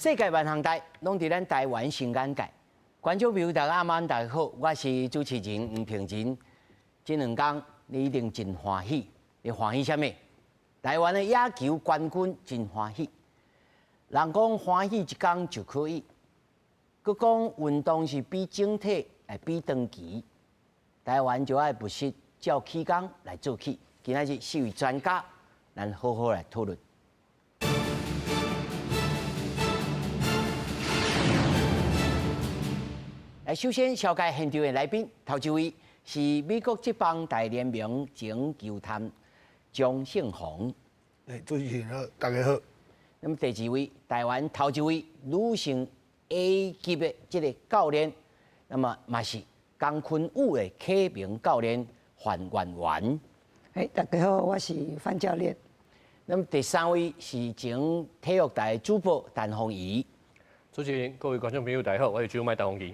世界萬項代，攏佇咱台灣新眼界。觀眾朋友大家暗晚大家好，我是主持人吳平仁。這兩工你一定真歡喜，你歡喜啥物？台灣的野球冠軍真歡喜。人講歡喜一工就可以，閣講運動是比整體來比長期。台灣就愛不惜照起工來做起。今仔日四位專家，咱好好來討論。來，首先紹介現場的來賓，頭一位是美國職棒大聯盟前球探張勝鴻。欸，主持人好，大家好。那麼第二位，台灣頭一位女性 A 級的這个教練，那麼嘛是江坤宇的啟明教練范媛媛。欸，大家好，我是范教練。那麼第三位是前體育台主播陳鳳儀。主持人、各位觀眾朋友，大家好，我是主播陳鳳儀。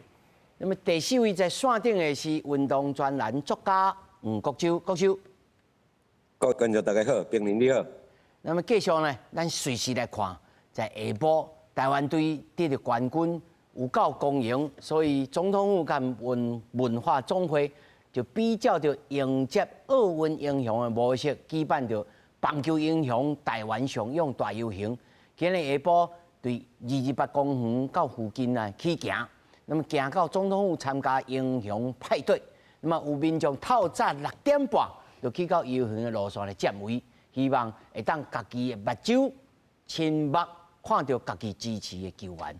那麼第四位在線頂的是運動專欄作家吳國洲，國洲。各位觀眾大家好，平仁你好。那麼繼續呢，咱隨時來看，在下晡台灣隊得著冠軍有夠光榮，所以總統府佮文化總會就比照著迎接奧運英雄的模式，舉辦著棒球英雄台灣上勇大遊行。今日下晡對228公園到附近來去行，那麼行到總統府參加英雄派對，那麼有民眾透早6點半就去到遊行的路線來佔位，希望會當家己的目睭親目看著家己支持的球員。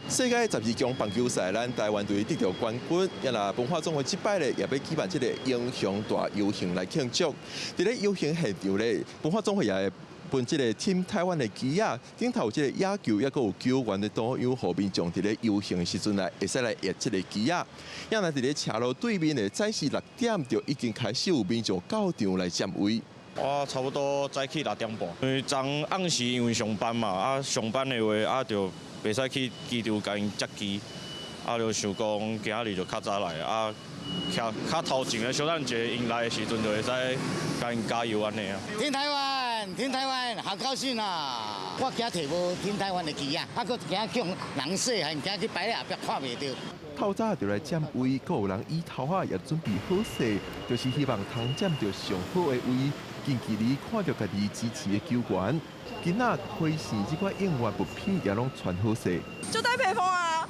世界12強棒球賽，咱台灣隊得著冠軍，也若文化總會這擺咧，也欲舉辦這个英雄大遊行來慶祝。佇咧遊行現場咧，文化總會也會分這个 Team 台灣的旗仔，頂頭有這个野球，抑閣有球員的圖樣，予民眾佇咧遊行的時陣來會使來掖這个旗仔。也若佇咧車路對面的早時6點就已經開始有民眾到場來佔位。我差不多早起6點半，因為昨暗時因為上班嘛，啊上班的話啊就袂使去機場共𪜶接機，啊就想講今仔日就較早來，啊徛較頭前的小等一下，𪜶來的時陣就會使共𪜶加油按呢啊。挺台灣，挺台灣，好高興啊！我驚提無挺台灣的旗仔，啊閣驚去予人洗，還驚去擺咧後壁看袂著。透早就來佔位，閣有人椅頭仔也準備好勢，就是希望通佔著上好的位，近距離看著家己支持的球員。囡仔開線這款應援物品也攏穿好勢。就戴披風啊！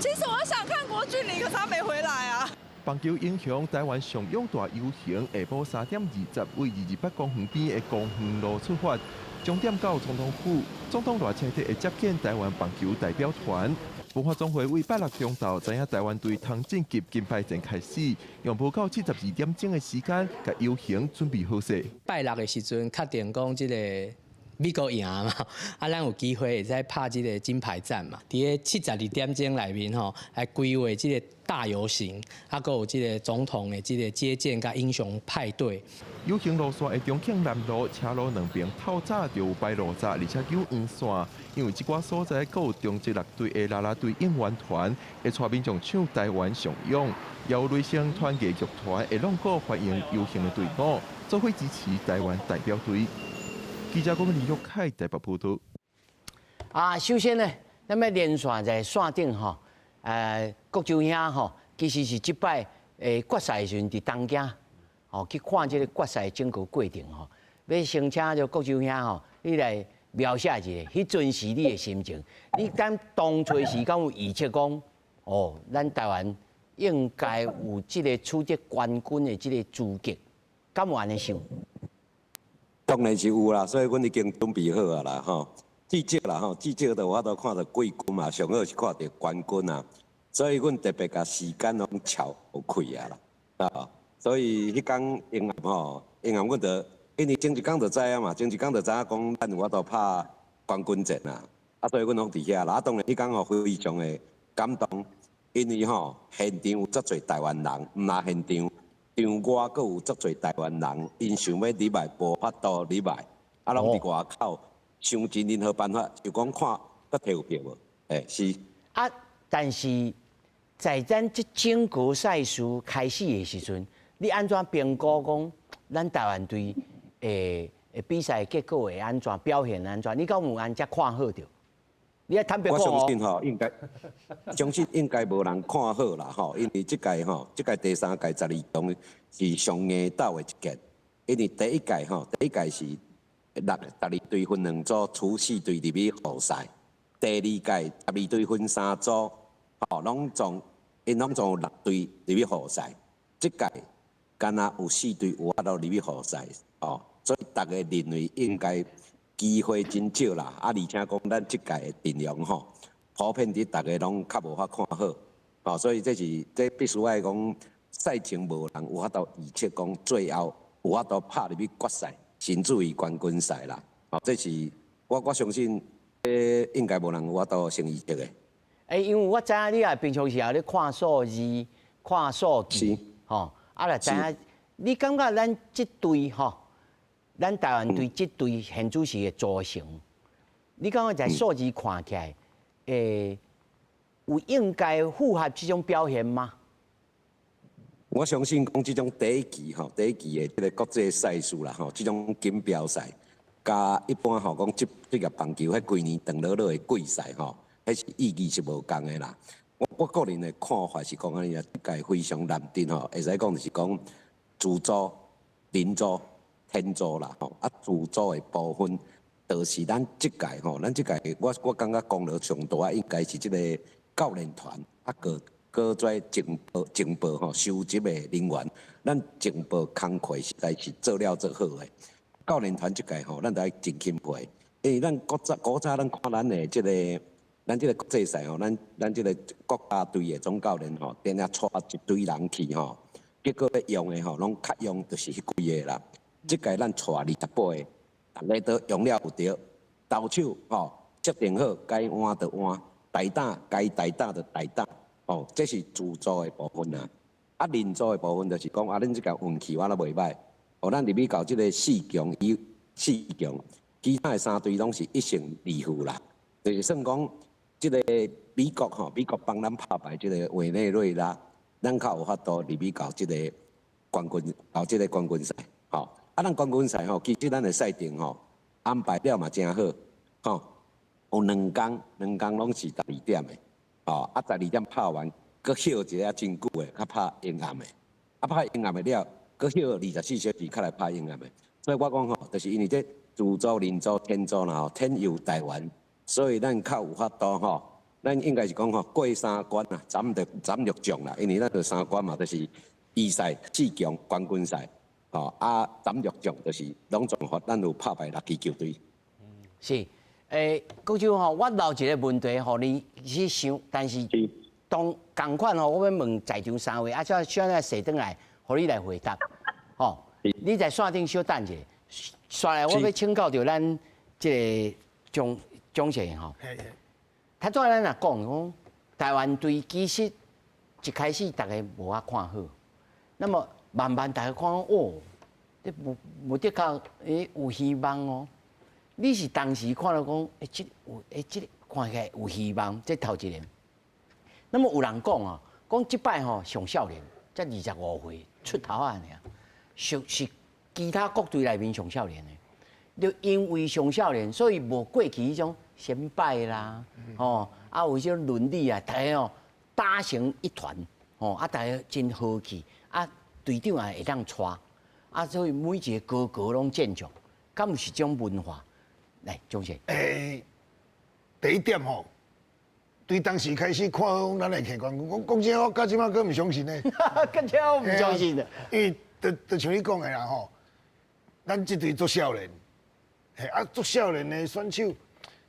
其實我想看郭俊麟，可是他沒回來啊。棒球英雄台灣上勇大遊行，下晡3點20為228公園邊的公園路出發，終點到總統府，總統賴清德會接見台灣棒球代表團。文化總會為拜六中晝知影台灣隊通晉級金牌戰開始，用無夠72點鐘的時間，共遊行準備好勢。拜六的時陣，確定講這个美國贏嘛，啊，咱有機會會使拍這个金牌戰嘛。佇咧72點鐘內面吼，來規劃這个大遊行，啊，閣有這个總統的這个接見佮英雄派對。遊行路線的中慶南路車路兩邊透早就有擺路閘，而且有黃線，因為這寡所在閣有中職六隊的啦啦隊應援團會帶民眾唱台灣上勇，也有雷聲團藝劇團會挵鼓歡迎遊行的隊伍，做伙支持台灣代表隊。記者郭林玉凱台北報道。啊，首先呢，咱欲連線在線頂吼，國洲兄吼，其實是這擺決賽時陣佇東京，吼去看這个決賽整個過程吼。欲先請這國洲兄吼，你來描寫一下，彼陣時你的心情。你敢當初時敢有預測講，哦，咱台灣應該有這个取得冠軍的這个資格，敢有按呢想？當然是有啦，所以阮已經準備好啊啦吼。至少啦吼，至少都有法度看著季軍嘛，上好是看著冠軍啊。所以阮特別共時間攏撨開啊啦，啊，所以彼工永暗吼，永暗阮就因為前一工就知影嘛，前一工就知影講咱有法度拍冠軍戰啊，啊，所以阮攏佇遐啦。啊，當然彼工吼非常的感動，因為吼現場有足濟台灣人，毋但現場。場外閣有足濟台灣人，𪜶想欲入來，無法度入來，啊，攏佇外口想盡任何辦法，就講看閣提有票無？欸，是。啊，但是在咱這整個賽事開始的時陣，你按怎評估講咱台灣隊會比賽結果會按怎表現按怎？你敢有按遮看好著？你愛坦白我講相信吼，應該相信應該無人看好啦吼，因為這屆吼，這屆第三屆十二強是上硬鬥的一屆，因為第一屆吼，第一屆是六十二隊分兩組，初四隊入去予賽；第二屆十二隊分三組，吼，攏總𪜶攏總有六隊入去予賽。這屆敢若有四隊有法度入去予賽，哦，所以逐家認為應該機會真少啦。啊，而且講咱這屆的陣容吼，普遍佇逐家攏較無法看好，哦，所以這是這必須愛講賽前無人有法度預測講最後有法度拍入去決賽，甚至於冠軍賽啦。哦，這是我相信，這應該無人有法度先預測的。欸，因為我知影你也平常時候咧看數字、看數據，吼，啊，來知影，你感覺咱這隊吼，咱台灣隊這隊現主時的組成，你感覺在數字看起來，有應該符合這種表現嗎？我相信講這種第一期吼，第一期的這個國際賽事啦吼，這種錦標賽，佮一般吼講職業棒球彼幾年長落落的季賽吼，彼是意義是無仝的啦。我個人的看法是講按呢啊，這屆非常難得吼，會使講就是講自組、人組、天組啦吼，啊自組的部分，就是咱這屆吼，咱這屆我感覺功勞上大應該是這個教練團啊，閣閣跩情報吼收集的人員，咱情報工課實在是做了足好的。教練團這屆吼，咱著愛真欽佩，因為咱古早古早咱看咱的這個。咱這個國際賽吼，咱這個國家隊的總教練吼，定定帶一堆人去吼，結果欲用的吼，攏較用就是彼幾個啦。這屆咱帶28個，逐个都用了有著，投手吼設定好，該換就換，代打該代打就代打，吼，這是自組的部分啊。啊，人組的部分就是講啊，恁這屆運氣我都袂䆀，哦，咱入去到這個四強以四強，其他的三隊攏是一勝二負啦，就是算講。這個美國吼，美國幫咱拍敗這個委內瑞拉，咱較有法度入去到這個冠軍，到這個冠軍賽，吼。啊，咱冠軍賽吼，其實咱的賽程吼安排了嘛誠好，吼，有兩工，兩工攏是十二點的，吼，啊，十二點拍完，閣歇一下真久的，較拍昏暗的，啊，拍昏暗的了，閣歇24小時，較來拍昏暗的。所以我講吼，就是因為這自組、人組、天組啦吼，天佑台灣。所以咱較有法度吼，咱應該是講吼過三關啊，斬六將啦，因為咱著三關嘛，就是預賽、四強、冠軍賽，吼啊斬六將就是攏總予咱有拍敗六支球隊。是，閣就吼，我留一個問題予你去想，但是當仝款吼，我欲問在場三位，啊，才小等踅轉來，予你來回答，吼，你在線頂小等一下，煞來我欲請教著咱這個張。張先吼，頭拄仔咱若講講台灣隊其實一開始逐家無遐看好，那麼慢慢逐家看哦，這無無的確有希望哦。你是當時看著講，欸，這有欸，這個看起來有希望，這頭一個。那麼有人講哦，講這擺吼上少年，才25歲出頭仔爾，是是其他國隊內面上少年的。就因為上少年，所以無過去彼種先輩啦，吼啊有這種倫理啊，逐家哦打成一團，吼啊逐家真和氣，啊隊長也會當帶，啊所以每一個哥哥攏健將，敢有是這種文化？來，鍾先。欸，第一點吼，對當時開始看講咱會摕冠軍，講講真，我到這馬閣毋相信呢。閣這我毋相信的。因為就像你講的啦吼，咱這隊足少年。嘿，啊，足少年的選手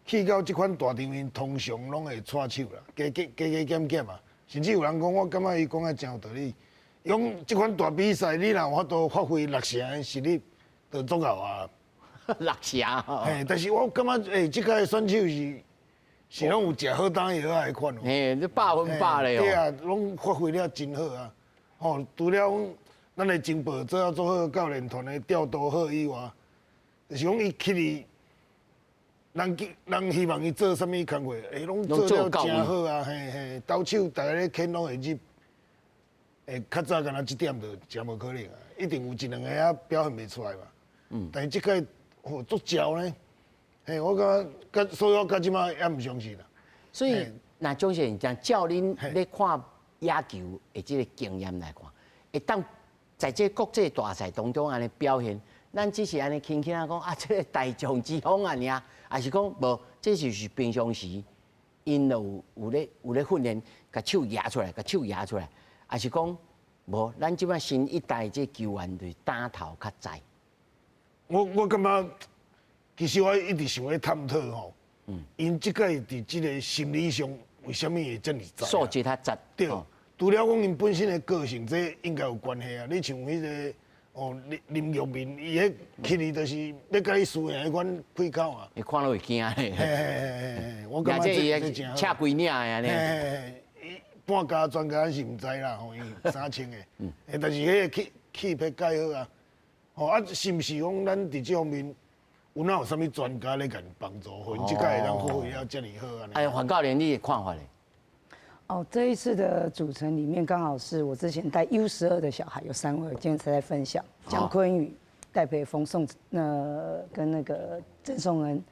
去到這款大場面，通常攏會掣手啦，加加加加減減嘛。甚至有人講，我感覺伊講的真有道理。伊講這款大比賽，你若有法度發揮六成的實力，就足夠啊。六成。嘿，但是我感覺，欸，這屆選手是攏有食好擔藥仔的款哦。嘿，這100%咧哦。對啊，攏發揮了真好啊。吼，除了講咱的情報做了足好，教練團的調度好以外，就是講伊去哩，人希望伊做啥物工課，欸，攏做了誠好啊，嘿嘿，投手逐家咧牽攏會入，欸，較早敢若這點就誠無可能啊，一定有一兩个仔表現袂出來嘛。但是這屆哦，足焦呢。嘿，我感覺，所以我到這擺猶毋相信啦。所以，若總是像照恁咧看野球的這個經驗來看，會當在這國際大賽當中按呢表現，咱只是按呢輕輕仔講啊，這個大將之風啊爾，抑是講無，這就是平常時，𪜶有咧訓練，共手舉出來，共手舉出來，抑是講無，咱這擺新一代這球員就是膽頭較濟。我感覺，其實我一直想咧探討吼，𪜶這屆佇這個心理上為啥物會遮爾濟？素質較濟。對，除了講𪜶本身的個性，這應該有關係啊。你像彼個哦林林玉明，伊彼氣力就是欲共你輸贏彼款氣口啊。伊看了會驚咧。嘿嘿嘿嘿，我感覺這真赤規領的按呢。嘿，半家專家是毋知啦，吼，伊衫穿的。但是彼個氣魄蓋好啊。吼啊，是毋是講咱佇這方面有哪有啥物專家咧共𪜶幫助，予𪜶這屆會當發揮了遮爾好按呢？哎，范教練，你的看法咧？哦，這一次的組成裡面剛好是我之前帶 U12的小孩有三位，今天才在分享江坤宇、戴培峰、宋那跟那個鄭頌恩。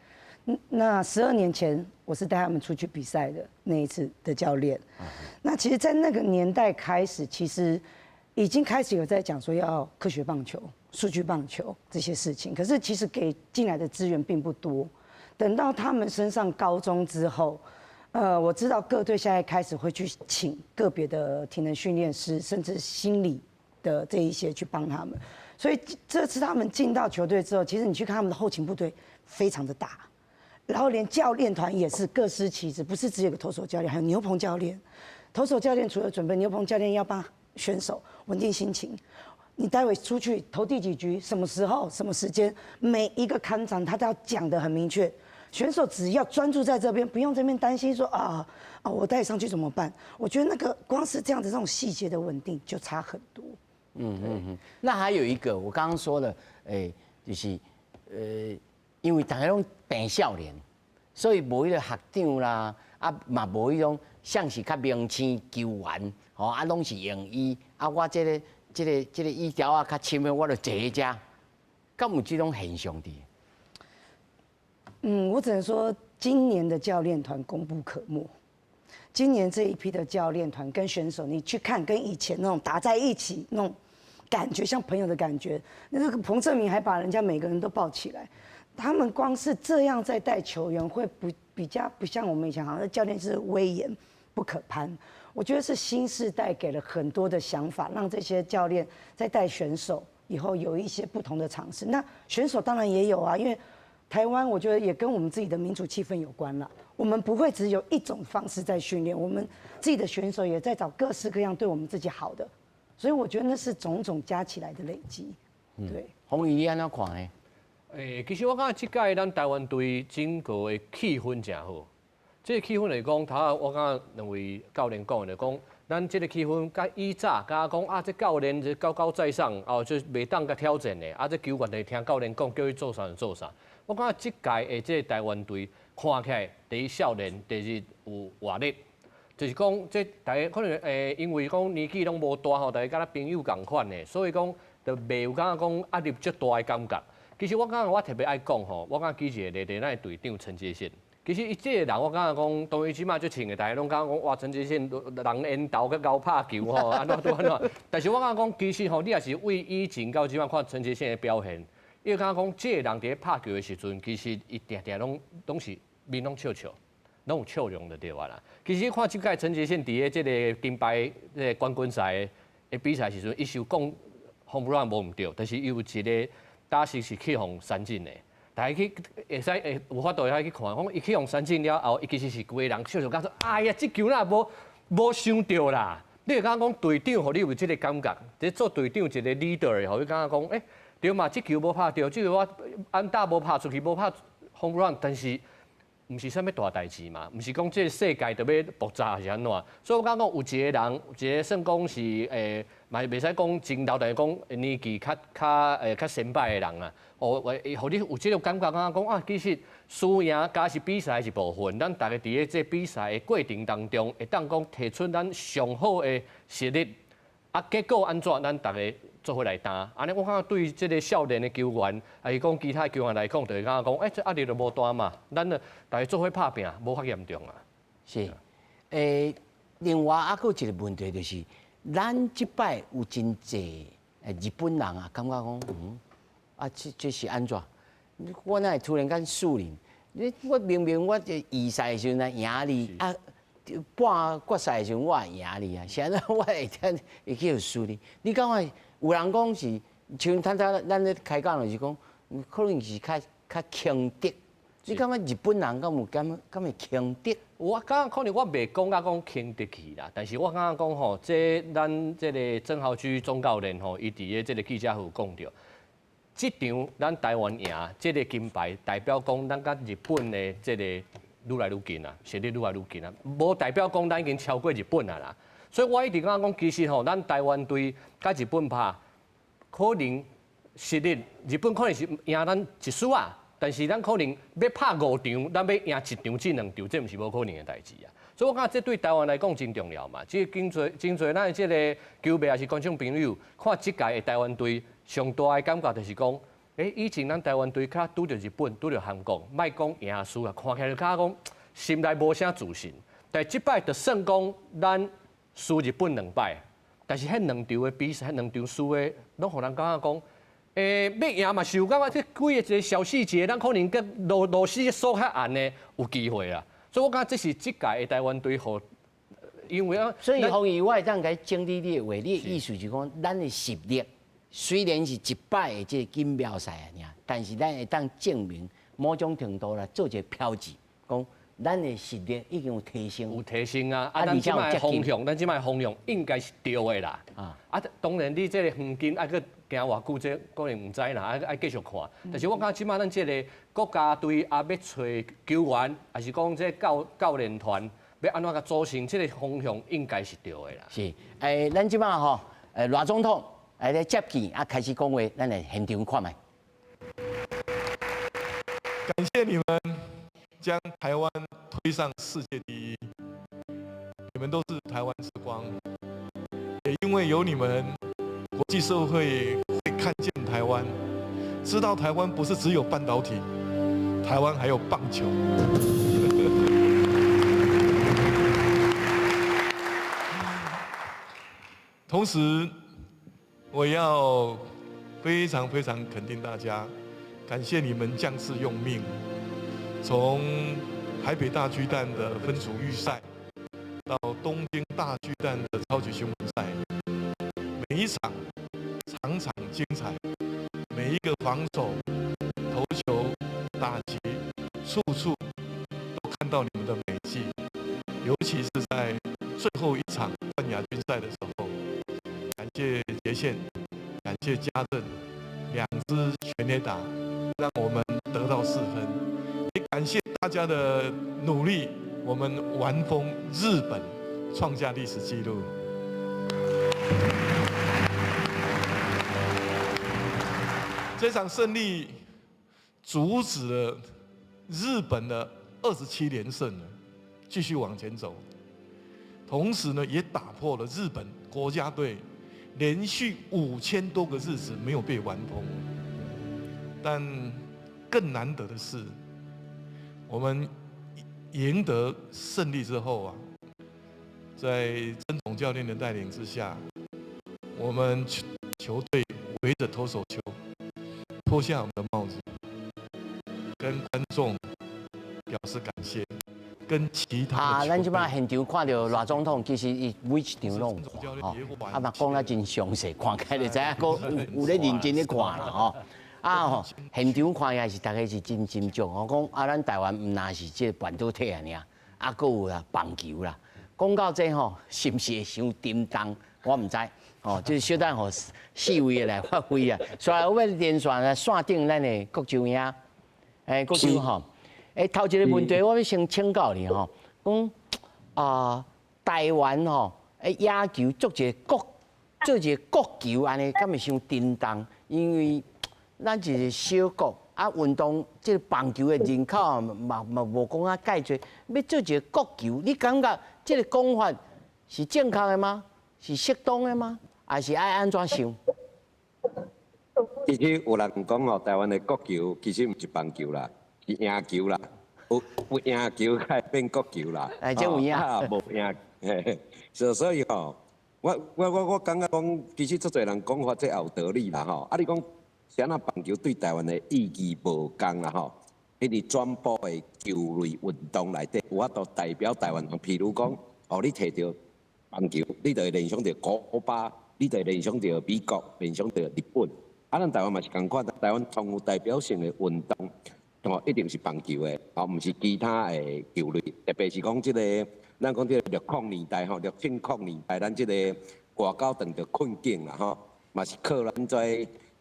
那12年前我是帶他們出去比賽的那一次的教練。那其實，在那個年代開始，其實已經開始有在講說要科學棒球、數據棒球這些事情，可是其實給進來的資源並不多。等到他們升上高中之後，我知道各隊現在開始會去請個別的體能訓練師，甚至心理的這一些去幫他們。所以這次他們進到球隊之後，其實你去看他們的後勤部隊非常的大，然後連教練團也是各司其職，不是只有個投手教練，還有牛棚教練。投手教練除了準備，牛棚教練要幫選手穩定心情。你待會出去投第幾局，什麼時候、什麼時間，每一個看場他都要講得很明確。選手只要專注在這邊，不用這邊擔心說啊啊，我帶上去怎麼辦？我覺得那個光是這樣子這種細節的穩定就差很多。那還有一個我剛剛說的，欸，就是因為大家攏扮少年，所以無彼個學長啦，啊嘛無彼種像是較明星球員，吼啊攏是用伊，啊我這個椅條仔較深的，我就坐佇遮，敢有這種現象佇？嗯，我只能說今年的教練團功不可沒。今年這一批的教練團跟選手，你去看跟以前那種打在一起那種感覺，像朋友的感覺。那個彭政閔還把人家每個人都抱起來，他們光是這樣在帶球員，會不比較不像我們以前好像教練是威嚴不可攀。我覺得是新世代給了很多的想法，讓這些教練在帶選手以後有一些不同的嘗試。那選手當然也有啊，因為台灣我覺得也跟我們自己的民主氣氛有關了。我們不會只有一種方式在訓練，我們自己的選手也在找各式各樣對我們自己好的，所以我覺得那是種種加起來的累積。對。宏儀你按怎看呢？欸，其實我感覺這屆咱台灣隊整個的氣氛誠好。這個氣氛來講，頭仔我感覺兩位教練講的，就講咱這個氣氛佮以早，敢講啊，這教練這高高在上，哦，就袂當共挑戰的，啊，這球員會聽教練講，叫伊做啥就做啥。我感覺這屆的這個台灣隊看起來，第一少年，第二有活力，就是講這大家可能因為講年紀攏無大吼，大家敢若朋友仝款的，所以講就袂有感覺講壓力足大的感覺。其實我感覺我特別愛講吼，我感覺舉一個例子，咱的隊長陳傑憲。其實伊這個人，我感覺講，當伊這馬足穿的，大家攏感覺講，哇，陳傑憲人緣投閣𠢕拍球吼，按怎拄按怎。但是我感覺講，其實吼，你若是對以前到這馬看陳傑憲的表現，伊會感覺講，這個人佇咧拍球的時陣，其實伊定定攏是面攏笑笑，攏有笑容就對啊啦。其實看這屆陳傑憲佇咧這個金牌這個冠軍賽的比賽時陣，伊是有講 home run 無毋對，但是伊有一個打席是去予三振的。大家去會使會有法度會使去看，講伊去予三振了後，伊其實是規个人笑笑講說：哎呀，這球若無傷著啦！你會感覺講隊長予你有這個感覺，這做隊長一個 leader 的，予你感覺講，欸，對嘛，這球無拍著，這球我安打無拍出去，無拍 home run，但是毋是啥物大代誌嘛，毋是講這個世界就欲爆炸還是按怎，所以我感覺有一個人，一個算講是嘛袂使講真老，但是講年紀較先輩的人啊，哦，予你有這個感覺，感覺講啊，其實輸贏加是比賽一部分，咱逐家佇咧這比賽的過程當中，會當講提出咱上好的實力。啊，結果按怎？咱逐个做伙來擔。按呢，我感覺對這個少年的球員，抑是講其他球員來講，就會感覺講，欸，這壓力就無大嘛。咱就逐个做伙拍拚，無較嚴重啊。是，另外猶閣有一個問題就是，咱這擺有真濟日本人啊，感覺講，啊，這是按怎？我哪會突然間輸你？你我明明我這預賽的時陣贏你啊！半決賽的時陣我會贏你啊，是按怎我會聽會去予輸你？你感覺有人講是像坦坦咱咧開講就是講，可能是較較輕敵。你感覺日本人敢有敢會輕敵？我感覺可能我袂講甲講輕敵去啦，但是我感覺講吼，這咱這个曾豪駒總教練吼，伊佇咧這个記者會有講著，這場咱台灣贏這个金牌，代表講咱佮日本的這个愈來愈近啊，實力愈來愈近啊，無代表講咱已經超過日本啊啦。所以我一直感覺講，其實吼，咱台灣隊佮日本拍，可能實力日本可能是贏咱一輸啊，但是咱可能欲拍五場，咱欲贏一場至兩場，這毋是無可能的代誌啊。所以我感覺這對台灣來講真重要嘛。這真濟真濟，咱的這个球迷抑是觀眾朋友，看這屆的台灣隊，上大的感覺就是講，以前咱台灣隊較拄著日本、拄著韓國，莫講贏輸啊，看起來就較講心內無啥自信。但這擺就算講咱輸日本兩擺，但是彼兩場的比賽，彼兩場輸的，攏予人感覺講，欲贏嘛是有感覺，這幾个一个小細節，咱可能閣螺螺絲鎖較絚的有機會啊。所以我感覺這是這屆的台灣隊予，因為啊，所以方怡，我會當共整理你的話，你的意思就是講，咱的實力雖然是一擺的這个錦標賽啊，但是咱會當證明某種程度來做一個標誌，講咱的實力已經有提升，有提升啊！啊，咱這擺方向，咱這擺方向應該是對的啦。啊，當然你這个黃金愛閣行偌久，這可能毋知啦，愛愛繼續看。但是我感覺這擺咱這个國家隊啊，欲揣球員，抑是講這教教練團欲按怎共組成，這个方向應該是對的啦。是，咱這擺吼，賴總統來接見啊，開始講話，咱來現場看覓。感謝你們將台灣推上世界第一，你們都是台灣之光，也因為有你們，國際社會會看見台灣，知道台灣不是只有半導體，台灣還有棒球。同時，我要非常非常肯定大家，感謝你們將士用命，從台北大巨蛋的分組預賽，到東京大巨蛋的超級循環賽，每一場場場精彩，每一個防守、投球、打擊，處處都看到你們的美技，尤其是在最後一場冠亞軍賽的時候，感謝傑憲，感謝家政，兩支全壘打，讓我們得到4分。也感謝大家的努力，我們完封日本，創下歷史紀錄。這場勝利阻止了日本的27連勝，繼續往前走。同時呢，也打破了日本國家隊連續5000多個日子沒有被完封。但更難得的是，我們贏得勝利之後啊，在曾總教練的帶領之下，我們球隊圍着投手丘，脫下我們的帽子，跟觀眾表示感謝，跟其他啊，咱這擺現場看到賴總統，其實伊每一場攏有看吼，啊嘛講得真詳細，看起來就知影閣有咧認真咧看啦吼。啊吼，現場看也是大家是真斟酌吼，講啊，咱台灣毋但是這個半導體爾，啊，閣有啦棒球啦。講到這吼，是毋是會傷沉重？我毋知，吼，就是小等予四位來發揮啊。所以我欲連線來線頂咱的國洲兄，國洲吼，頭一个問題我欲先請教你吼，講啊，台灣吼，野球做一个國，做一个國球按呢，敢會傷沉重？因為咱一個小國，啊，運動這个棒球的人口嘛嘛無講啊蓋濟，欲做一个國球，你感覺這个講法是正確的嗎？是適當的嗎？還是愛按怎想？其實有人講吼，台灣的國球其實毋是棒球啦，是贏球啦。有贏球才會變國球啦。哎，這有影。啊，無贏，所以吼，我感覺講，其實足濟人講法這也有道理啦吼。啊，你講啥那棒球對台灣的意義無仝啦吼？因為全部的球類運動內底有法度代表台灣，譬如講，哦，你提著棒球，你就會聯想著古巴，你就會聯想著美國，聯想著日本。啊，咱台灣嘛是仝款，台灣上有代表性的運動，哦，一定是棒球的，哦，毋是其他的球類。特別是講這個，咱講這個60年代吼，60年代，咱這個外交遇著困境啦吼，嘛是靠咱這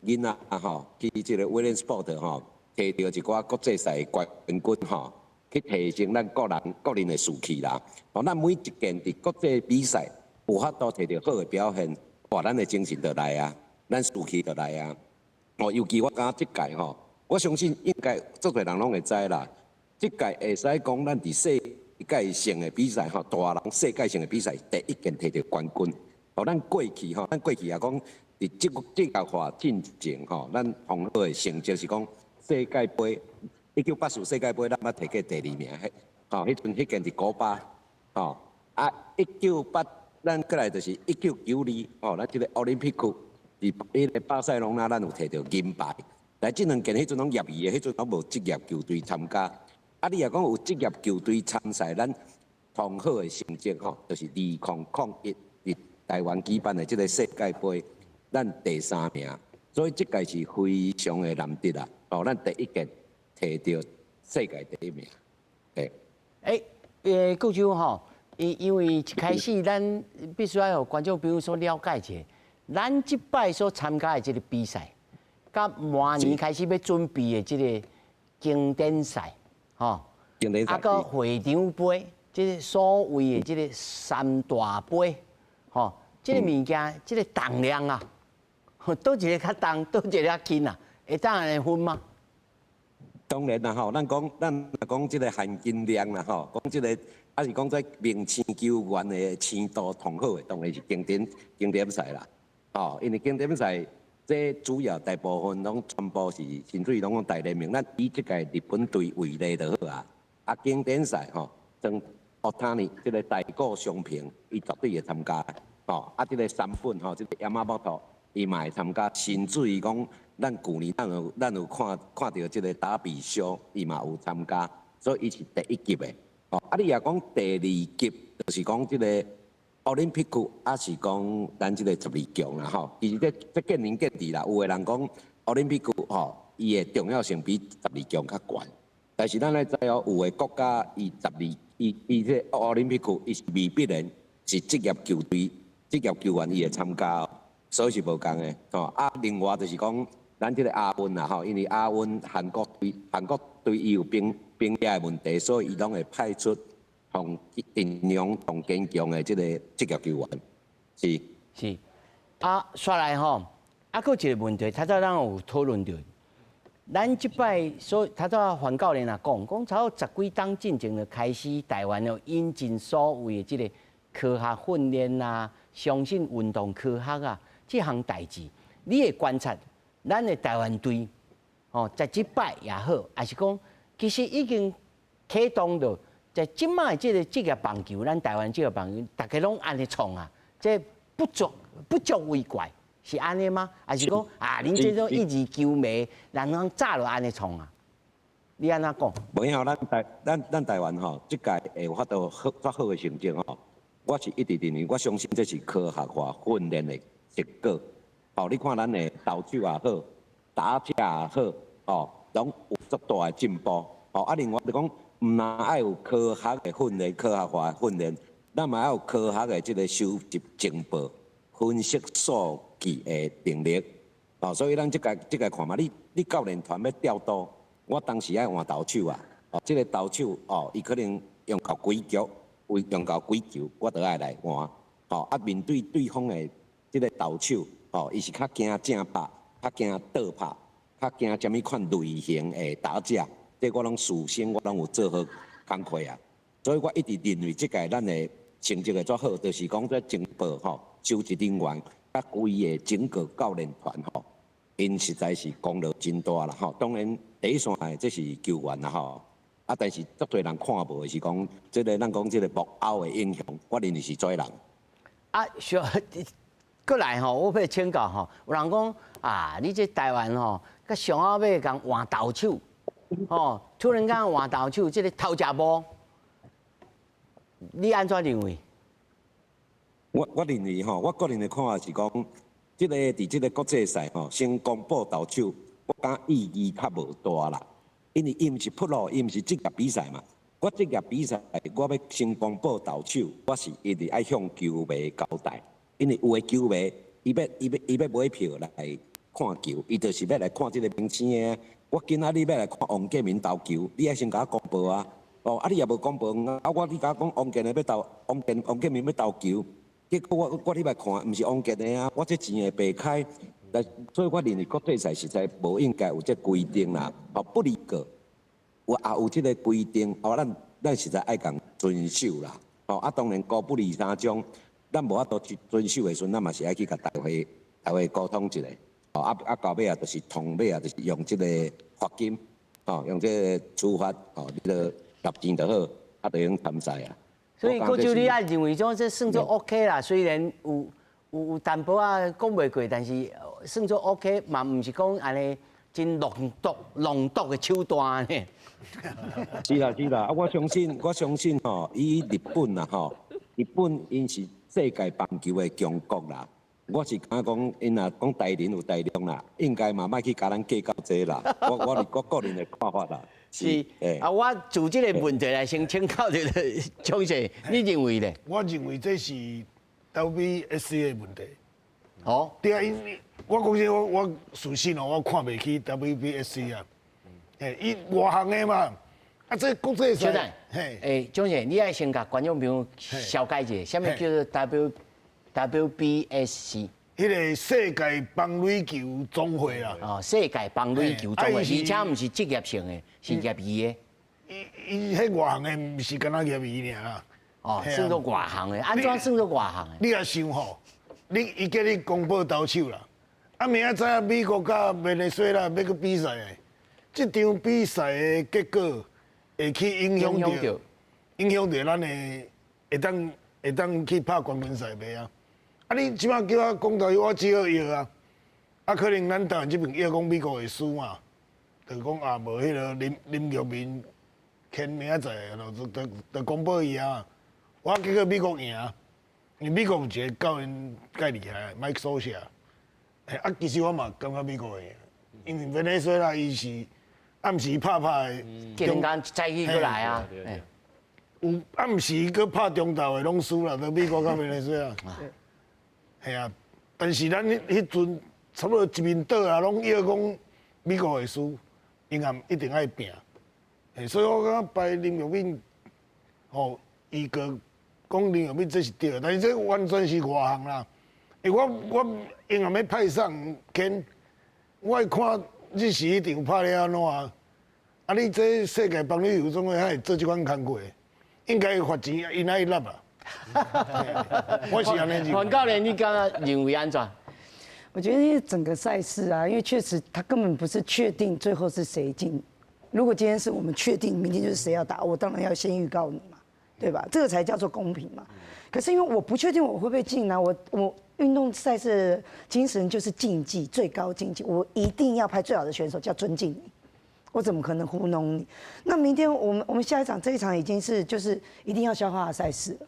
囡仔吼，去這個威廉斯福特吼，提著一寡國際賽冠軍吼，去提升咱國人國人的士氣啦。哦，咱每一件佇國際比賽有法度提著好的表現，哇，咱的精神就來啊，咱士氣就來啊。哦，尤其我感覺這屆吼，我相信應該足濟人攏會知啦。這屆會使講咱佇世界性的比賽吼，大人世界性的比賽第一件提著冠軍。哦，咱過去吼，咱過去也講佇這個化進前吼，咱上好的成績是講世界盃，1984世界盃咱捌提過第二名，吼，彼陣彼件佇古巴，吼，啊，198，咱過來就是1992，吼，咱這個奧林匹克佇彼個巴塞隆納，咱有提著銀牌。但這兩件彼陣攏業餘的，彼陣攏無職業球隊參加。啊，你若講有職業球隊參賽，咱上好的成績吼，就是2001佇台灣舉辦的這個世界盃，咱第三名。所以這屆是非常的難得啦。哦，咱第一屆提著世界第一名。對。顧長吼，因為一開始咱必須愛予觀眾朋友所了解一下，咱這擺所參加的這個比賽，佮明年開始欲準備的這個經典賽，吼，經典賽，啊，閣會長杯，這個所謂的這個三大杯，吼，這個物件，這個重量啊，佗一个較重，佗一个較輕啊，會當按呢分嗎？當然啦吼，咱講這個含金量啦吼，講這個，還是講這明星球員的程度上好的，當然是經典賽啦。吼，因為經典賽這主要大部分攏全部是甚至於攏講大聯盟，咱以這屆日本隊為例就好啊。啊，經典賽吼，像大谷這個大谷翔平，伊絕對會參加。吼，啊，這個山本吼，這個山本伊嘛會參加，甚至於講，咱舊年咱有看著這個達比修，伊嘛有參加，所以伊是第一級的。哦，啊，你若講第二級，就是講這個奧林匹克，抑是講咱這個十二強啦，吼。其實這見仁見智啦，有的人講奧林匹克吼，伊的重要性比十二強較懸。但是咱愛知哦，有的國家伊十二，伊這個奧林匹克，伊是未必然是職業球隊、職業球員伊會參加，所以是無仝的。吼，啊，另外就是講，咱這個亞運啦，吼，因為亞運韓國隊伊有兵役的問題，所以伊攏會派出上陣容上堅強的這個職業球員。是。是。啊，煞來吼，啊，閣有一個問題，頭早咱有討論著。咱這擺所頭早范教練也講，講差不多十幾冬進前就開始，台灣有引進所謂的這個科學訓練啊，相信運動科學啊，這項代誌，你會觀察咱的台灣隊，吼，在這擺也好，抑是講其實已經啟動著，在這擺這個職業棒球，咱台灣職業棒球，大家攏按呢創啊，這不足為怪，是按呢嗎？抑是講啊，恁這種業餘球迷，人攏早就按呢創啊？你按怎講？無影，咱台灣吼，這屆會有法度好較好的成績吼，我是一直認為，我相信這是科學化訓練的結果。哦，你看咱的投手也好，打者也好，哦，攏有足大的進步。哦，啊，另外就講，毋但愛有科學的訓練、科學化的訓練，咱嘛愛有科學的這個收集情報、分析數據的能力。哦，所以咱這屆看嘛，你教練團欲調度，我當時愛換投手啊。哦，這個投手哦，伊可能用到幾局，會用到幾球，我都愛來換。哦，啊，面對對方的這個投手，哦，伊是較驚正拍，較驚倒拍，較驚啥物款類型的打者，這我攏事先我攏有做好工課啊。所以我一直認為這屆咱的成績會足好，就是講這情報吼，收集人員佮规个整个教练团吼，𪜶实在是功劳真大啦吼。当然第一线的这是球员啦吼，啊，但是足濟人看無的是講，這個咱講這個幕後的英雄，我認為是這人。啊，小過來吼，我欲請教吼，有人講啊，你這台灣吼，佮上後尾共換投手，吼，突然間換投手，這個頭食無，你按怎認為？我認為吼，我個人的看法是講，這個佇這個國際賽吼，先公布投手，我感覺意義較無大啦。因為伊毋是 pro，伊毋是職業比賽嘛。我職業比賽，我欲先公布投手，我是一直愛向球迷交代。因為有的球迷，伊欲買票來看球，伊就是欲來看這個明星的。我今仔日欲來看王建民投球，你愛先共我公布啊。哦，啊你也無公布，啊我你共我講王建的欲投，王建民欲投球。結果我入來看，毋是王建的啊，我這錢會白開。但所以我認為國際賽實在無應該有這規定啦。哦，不離個，有也有這個規定，哦，咱實在愛共遵守啦。哦，啊，當然高不離三章，咱無法度去遵守的時陣，咱嘛是愛去共大會溝通一下。哦，啊啊，到尾啊，就是同尾啊，就是用這個罰金，哦，用這個處罰，哦，你著納錢就好，啊，就用參賽啊。所以國舅你愛認為講這算做 OK 啦，雖然有淡薄仔講袂過，但是算做 OK 嘛，毋是講按呢真濃毒的手段呢。是啦是啦，啊我相信吼，以日本啦吼，日本𪜶是世界棒球的強國啦。我是感覺講，𪜶若講大仁有大量啦，應該嘛莫去共咱計較這啦。我個人的看法啦。是，啊，我就這個問題來先請教這個張生，你認為咧？我認為這是 WBSC 的問題。哦，對啊，因我講真，我事實哦，我看袂起 WBSC 啊。嘿，伊外行的嘛，啊，這國際賽，嘿，欸，張生，你愛先共觀眾朋友紹介一下，啥物叫做 WBSC？彼個世界棒壘球總會啦。哦，世界棒壘球總會，而且毋是職業性的，是業餘的。伊彼外行的，毋是干焦業餘爾啦。哦，算做外行的，按怎算做外行的？你也想吼，伊叫你公布投手啦，啊，明仔載美國佮委內瑞拉欲閣比賽的，這場比賽的結果會去影響著咱的會當去拍冠軍賽袂啊？啊！你這擺叫我講投手，我只好約啊。啊，可能咱台灣這邊約講美國會輸嘛，就講啊無彼個林玉明簽明仔載，就公布伊啊。我結果美國贏，因為美國有一個教練蓋厲害，Mike Scioscia。啊，其實我嘛感覺美國會贏，因為委內瑞拉伊是暗時拍拍的，突然間早起過來啊。有暗時閣拍中晝的攏輸啦，都美國佮委內瑞拉。係啊，但是咱彼陣差不多一面倒啊，攏約講美國會輸，𪜶也一定愛拼。所以我感覺排林玉敏，吼，伊閣講林玉敏這是對的，但是這完全是外行啦。欸，我永遠欲派上天，我愛看日時彼場拍了按怎啊？啊，你這世界棒壘球總會會做這款工課，應該罰錢𪜶愛納啊。我是按呢認為。黃教練，你感覺認為按怎？我覺得整個賽事啊，因為確實他根本不是確定最後是誰進。如果今天是我們確定明天就是誰要打，我當然要先預告你嘛，對吧？這個才叫做公平嘛。可是因為我不確定我會不會進啊，我運動賽事精神就是競技，最高競技，我一定要派最好的選手，叫尊敬你。我怎麼可能糊弄你？那明天我們下一場這一場已經是就是一定要消化的賽事了，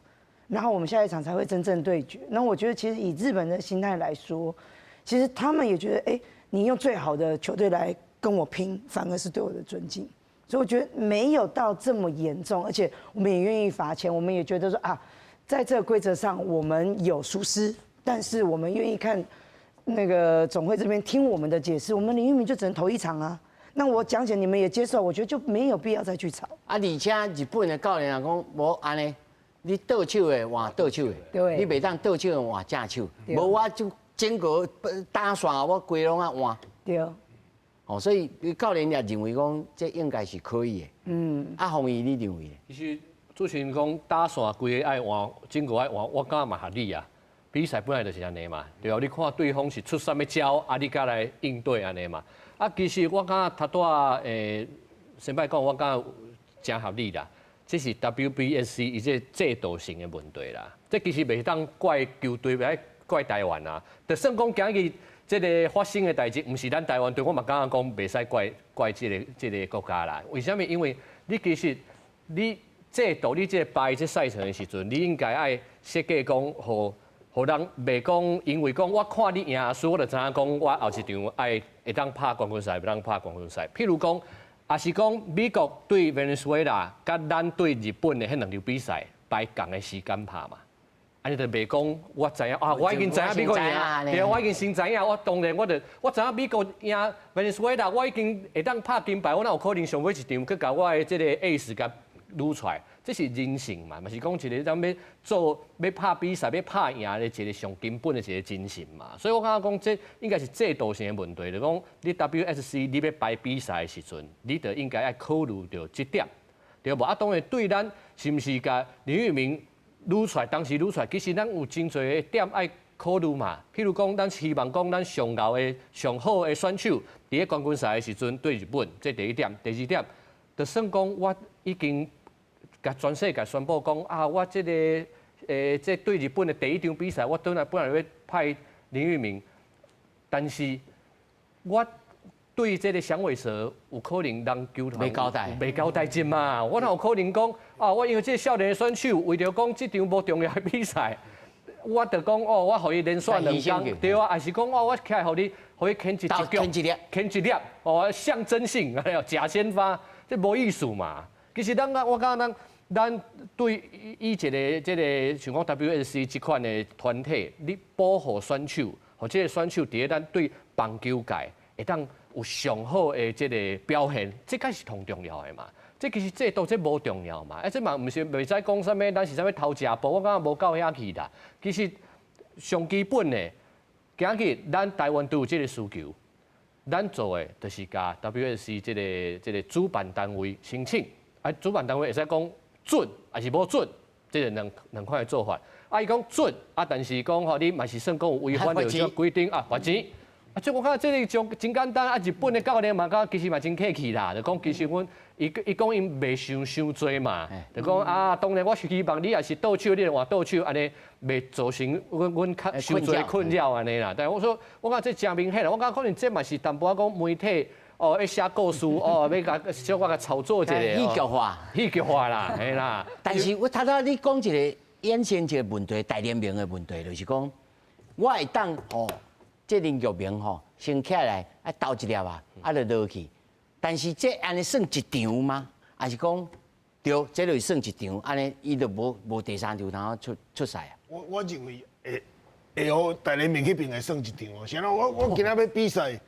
然後我們下一場才會真正對決。那我覺得其實以日本的心態來說，其實他們也覺得，哎，你用最好的球隊來跟我拼，反而是對我的尊敬。所以我覺得沒有到這麼嚴重，而且我們也願意罰錢，我們也覺得說啊，在這個規則上我們有疏失，但是我們願意看那個總會這邊聽我們的解釋，我們林玉明就只能投一場啊。那我講解你們也接受，我覺得就沒有必要再去吵。啊，而且日本的教練也講無按呢，你倒手的換倒手的，你袂當倒手的換正手，無我就整個打線我規攏愛換。對。哦，所以教練也認為講這應該是可以的。嗯。啊，馮毅你認為？其實主持人講打線規个愛換，整個愛換，我感覺嘛合理啊。比賽本來就是按呢嘛，對啊，你看對方是出啥物招，啊，你才來應對按呢嘛。啊，其實我感覺頭拄仔先擺講，我感覺誠合理啦。這是 WBSC 伊這制度性的問題啦。這其實袂當怪球隊，袂怪台灣啊。就算講今日這个發生的代誌，毋是咱台灣隊，我嘛感覺講袂使怪這个國家啦。為啥物？因為你其實你制度，你這个排這賽程的時陣，你應該愛設計講，予人袂講，因為講我看你贏輸，我就知影講我後一場愛會當拍冠軍賽，袂當拍冠軍賽。譬如講，也是講美國對委內瑞拉，佮咱對日本的彼兩場比賽，排仝的時間拍嘛。按呢就袂講，我知影啊，我已經知影美國贏，對啊，我已經先知影，我當然我就我知影美國贏委內瑞拉，我已經會當拍金牌，我哪有可能上尾一場閣共我的這個 ace 共擄出來？這是人性嘛，嘛是講一个咱欲做欲拍比賽、欲拍贏的一个上根本的一个精神嘛。所以我感覺講，這應該是制度性的問題，就講你 WSC 你欲排比賽的時陣，你就應該愛考慮著這點，對無？啊，當然對咱是毋是共林玉明擄出來，當時擄出來，其實咱有真濟的點愛考慮嘛。譬如講，咱希望講咱上𠢕的、上好的選手，佇咧冠軍賽的時陣對日本，這第一點。第二點，就算講我已經共全世界宣布講啊，我這个這對日本的第一場比賽，我本來欲派林玉明，但是我對這个響尾蛇有可能人球團袂交代，袂交代這嘛？我哪有可能講啊？我因為這个少年的選手，為著講這場無重要的比賽，我就講哦，我予伊連續兩工，對啊，還是講哦，我起來予你，予伊牽一局，牽一粒，牽一粒，哦，象徵性，哎喲，假先發，這無意思嘛。其實咱我感覺咱對以一个這个像講 WSC 這款的團體，你保護選手，予這个選手佇咧咱對棒球界會當有上好的這个表現，這才是上重要的嘛。這其實制度這無重要嘛，啊，這嘛毋是袂使講啥物，咱是啥物偷食步，我感覺無到遐去啦。其實上基本的，今日咱台灣都有這个需求，咱做的就是共 WSC 這个主辦單位申請，啊，主辦單位會使講准，抑是無准，這个兩款的做法。啊，伊講准，啊，但是講吼，你嘛是算講有違反著這規定啊，罰錢。啊，這我感覺這个就真簡單啊！日本的教練嘛，感覺其實嘛真客氣啦，就講其實阮伊講𪜶袂想傷濟嘛，就講啊，當然我是希望你若是投手，你就換投手，按呢袂造成阮較傷濟困擾按呢啦。但是我說，我感覺這誠明顯啦，我感覺可能這嘛是淡薄仔講媒體哦，欲寫故事哦，欲共小可共炒作一下，戲劇化，戲劇化啦，嘿啦。但是我頭拄你講一个衍生一个問題，大聯盟的問題，就是講我會當吼。這林玉明吼，先起來啊投一粒啊，啊就落去。但是這按呢算一場嗎？還是講對，這就算一場，按呢伊就無第三場通出賽啊？我認為會予大聯盟彼邊會算一場哦。啥我今仔欲比賽，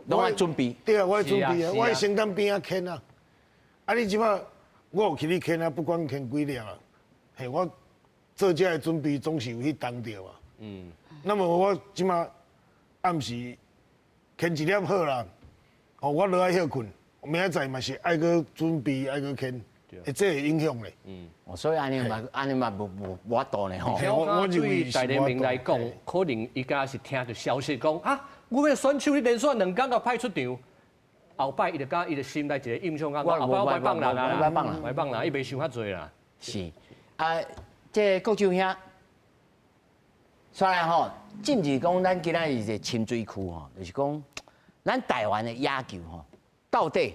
攏愛準備。對啊，我愛準備啊，我愛先踮邊仔牽啊。啊，你這擺我有去你牽啊，不管牽幾粒啊，嘿，我做這个準備總是有去當著嘛。那麼我這擺。暗時牽一粒好啦，哦，我落來歇睏，明仔載嘛是愛閣準備，愛閣牽，會這會影響咧。所以按呢嘛，按呢嘛無法度呢吼。我認為對大聯盟來講，可能伊敢是聽著消息講啊，阮的選手你連續兩工共派出場，後擺伊就感覺伊就心內一个印象講，後擺我袂放人啦，袂放人，伊袂想較濟啦。是，啊，這個國柱兄。煞來吼，進入講咱今仔日一个深水區吼，就是講咱台灣的野球吼，到底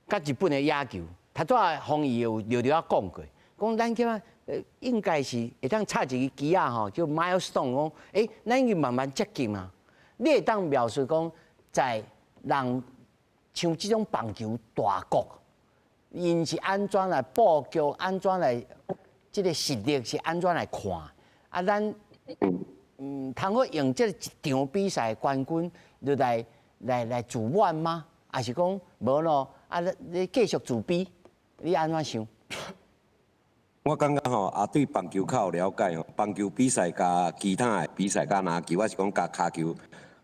佮日本的野球，頭拄仔方怡有略略仔講過，講咱起碼應該是會當插一个旗仔吼，叫 milestone 講，咱已經慢慢接近啊。你會當描述講，在人像這種棒球大國，𪜶是按怎來布局，按怎來這个實力是按怎來看？啊，咱通好用這一場比賽冠軍就來自滿嗎？還是講無咯？啊，你繼續自卑？你按怎想？我感覺吼，也對棒球較有了解吼。棒球比賽佮其他的比賽佮籃球，抑是講佮跤球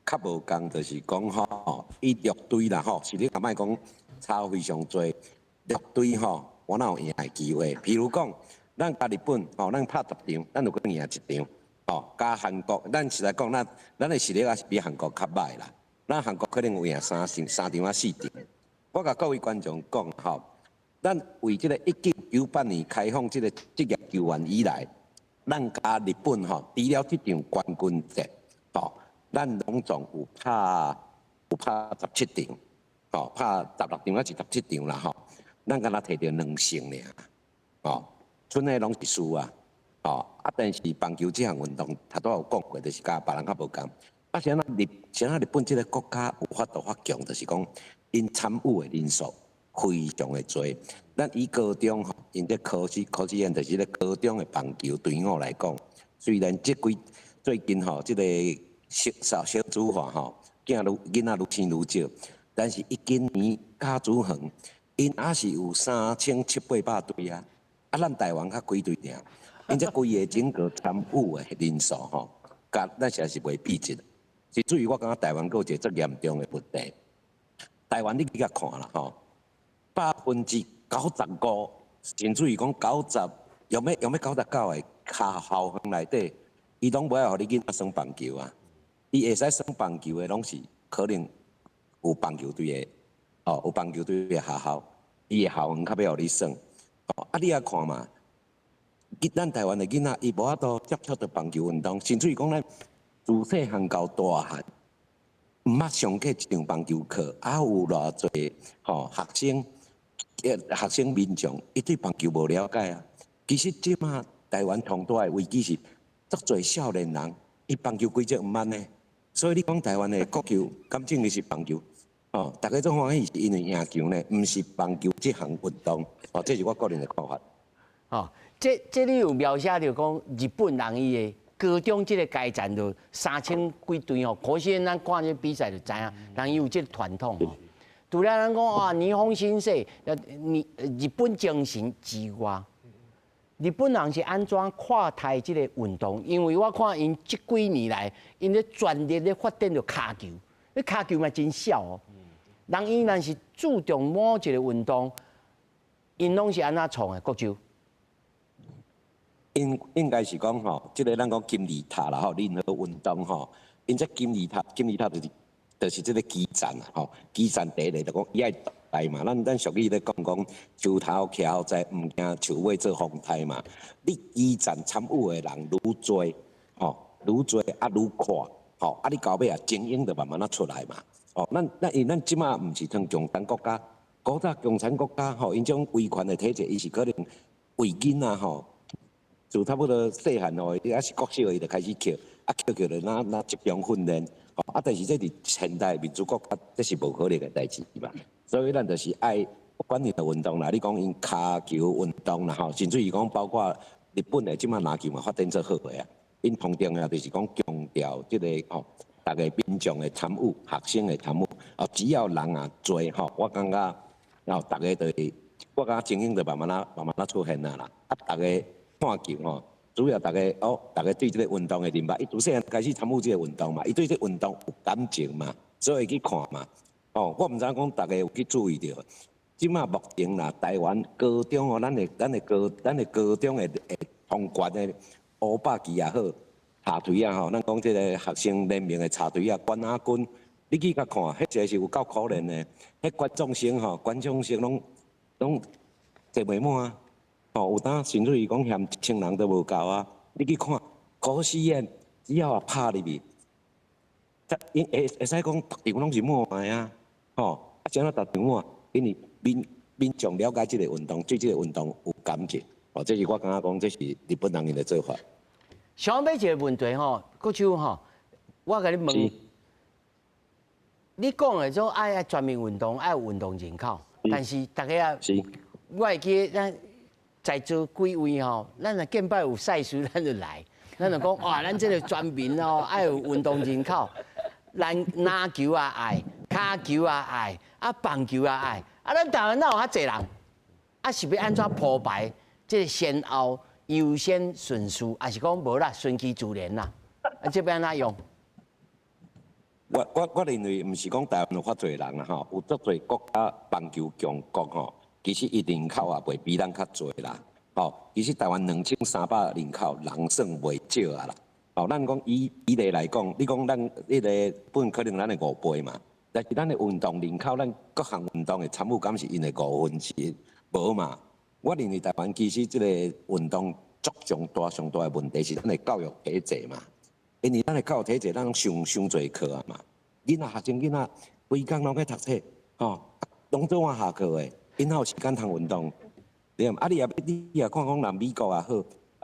較無仝，就是講吼，伊弱隊啦吼，實力也莫講差非常濟。弱隊吼，我哪有贏的機會？比如講，咱佮日本吼，咱拍十場，咱有閣贏一場。吼，佮韓國，咱實在講，咱的實力也是比韓國較䆀啦。咱韓國可能有贏三場、三場啊四場。我共各位觀眾講吼，咱為這個1998年開放這個職業球員以來，咱佮日本吼，除了這場冠軍戰，吼，咱攏總有拍17場，吼，拍16場還是17場啦吼，咱敢若摕著兩勝爾，吼，賰的攏是輸啊，吼，啊，但是棒球這項運動，頭拄有講過，就是佮別人較無仝。啊，是按怎日本這個國家有法度發強，就是講𪜶參與的人數非常的濟。咱以高中吼，𪜶這科試院就是咧高中的棒球隊伍來講，雖然這幾最近吼，這個少少少子化吼，囝愈囡仔愈生愈少，但是伊今年甲子園，𪜶也是有三千七八百隊啊，啊，咱台灣才幾隊爾，𪜶這規個整個參與的人數吼，佮咱實在是袂比一。甚至於我感覺台灣閣有一個足嚴重的問題，台灣你去共看啦吼，95%，甚至於講九十，用欲99的校校園內底，伊攏無愛予你囡仔耍棒球啊！伊會使耍棒球的，攏是可能有棒球隊的，哦，有棒球隊的學校，伊的校園較欲予你耍。哦，啊，你也看嘛，咱台灣的囡仔，伊無法度接觸著棒球運動，甚至於講咱自細漢到大漢，毋捌上過一場棒球課，啊，有偌濟吼學生，學生民眾，伊對棒球無了解啊。其實這馬台灣上大的危機是，足濟少年人，伊棒球規則毋捌呢。所以你講台灣的國球，敢真的是棒球，哦，大家足歡喜是因為贏球呢，毋是棒球這項運動，哦，這是我個人的看法。哦，這裡有描寫著講日本人伊的高中這個階層就三千幾隊吼，可惜咱看這比賽就知影，人伊有這個傳統吼。除了咱講啊，霓虹新世，你日本精神之外，日本人是按怎看待這個運動？因為我看𪜶這幾年來，𪜶咧全力咧發展著跤球，彼跤球嘛真痟哦。人伊若是注重某一個運動，𪜶攏是按怎創的？國洲？應該是講吼，這個咱講金字塔啦吼，任何運動吼，𪜶這金字塔，金字塔就是這個基層啊吼，基層第一個就講伊愛大嘛，咱俗語咧講講樹頭徛予在，毋驚樹尾做風颱嘛。你基層參與的人愈濟，吼，愈濟啊愈闊，吼，啊你到尾啊精英就慢慢仔出來嘛。哦，咱因為咱這馬毋是像共產國家，古早共產國家吼，𪜶這種威權的體制，伊是可能為囡仔吼。就差不多細漢吼，伊猶是國小，伊就開始抾，啊抾抾就若集中訓練，啊但是這佇現代民主國家，這是無可能的代誌嘛。所以咱就是愛不管任何運動啦，你講𪜶跤球運動啦吼，甚至於講包括日本的這馬籃球嘛發展做好的啊，𪜶同重要就是講強調這個吼，逐个民眾的參與，學生的參與，哦，只要人啊濟吼，我感覺，然後逐个就會，我感覺精英就慢慢仔慢慢仔出現啊啦，啊，逐个看球吼，主要逐个哦，逐个對這個運動的認識，伊自細漢開始參與這個運動嘛，伊對這個運動有感情嘛，所以去看嘛。哦，我毋知影講逐个有去注意著。這馬目前啦，台灣高中哦，咱的高中的通關的烏百旗也好，插隊啊吼，咱講這個學生聯盟的插隊啊，冠亞軍，你去共看，彼個是有夠可憐的，彼觀眾席吼，觀眾席攏坐袂滿啊。哦，有當甚至於講嫌1000人都無夠啊！你去看，高試驗只要啊拍入去，會使講逐場攏是滿的啊！吼，啊，怎啊逐場滿？因為民眾了解這個運動，對這個運動有感情。哦，這是我感覺講，這是日本人𪜶的做法。想欲一個問題吼，國洲吼，我共你問，你講的種愛全民運動，愛有運動人口，但是大家啊，我會記咱在座幾位吼，咱若見擺有賽事，咱就來，咱就講哇，咱這個全民哦，愛有運動人口，咱籃球也愛，跤球也愛，啊棒球也愛，啊咱台灣哪有遐濟人？啊是欲按怎鋪排？這個先後優先順序，還是講無啦，順其自然啦？啊，這欲按怎用？我認為毋是講台灣有遐濟人啦吼，有足濟國家棒球強國吼，其實伊人口也袂比咱較濟啦。吼，其實台灣2300人口，人算袂少啊啦。哦，咱講以比例來講，你講咱彼個本可能咱的5倍嘛，但是咱的運動人口，咱各項運動的參與敢是𪜶的1/5？無嘛。我認為台灣其實這個運動足上大上大的問題是咱的教育體制嘛，因為咱的教育體制咱攏上傷濟課啊嘛，囡仔學生囡仔規工攏咧讀冊，吼，攏做晚下課的，𪜶哪有時間通運動？對毋？啊，你也看講，人美國也好，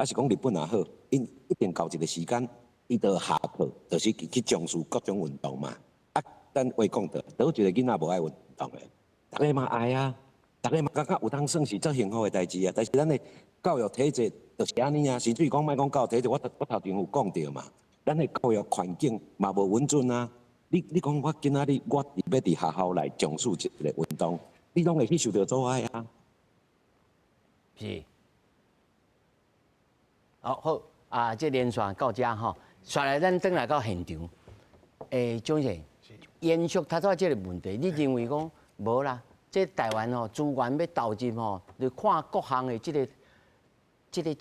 抑是講日本也好，𪜶一定到一個時間，伊就下課，就是去從事各種運動嘛。啊，咱話講著，佗一個囡仔無愛運動的？逐个嘛愛啊，逐个嘛感覺有當耍是足幸福的代誌啊。但是咱的教育體制就是按呢啊，甚至於講莫講教育體制，我頭前有講著嘛，咱的教育環境嘛無穩準啊。你講我今仔日我欲佇學校內從事一個運動，你攏會去受著阻礙啊。是。好，好啊，這連線到遮吼，紲來咱轉來到現場。蔣先生，延續頭拄仔這個問題，你認為講無啦？這台灣吼資源欲投入吼，就看各項的這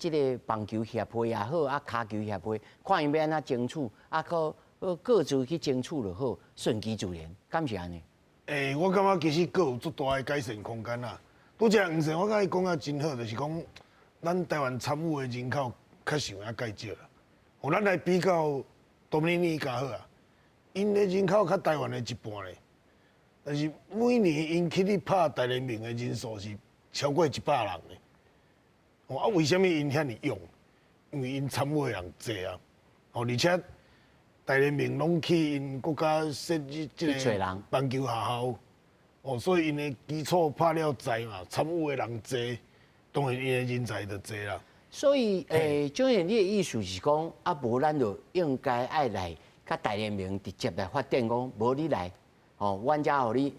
個棒球協會也好，啊，跤球協會，看𪜶欲按怎爭取，啊，閣各自去爭取就好，順其自然，敢是按呢？我感覺其實閣有足大的改善空間啦。拄才黃生，我感覺伊講得真好，就是講咱台灣參與的人口確實有影減少啦。哦，咱來比較多米尼加好啊，𪜶的人口較台灣的一半咧，但是每年𪜶去咧拍大聯盟的人數是超過100人咧。哦，啊，為啥物𪜶遐爾勇？因為𪜶參與的人濟啊。哦，而且大聯盟攏去𪜶國家設置這個棒球學校，哦，所以𪜶的基礎拍了濟嘛，參與的人濟，當然𪜶的人才就濟啦。所以，蔣先你的意思是講，啊，無咱就應該愛來佮大聯盟直接來發展，講無你來，吼，阮遮予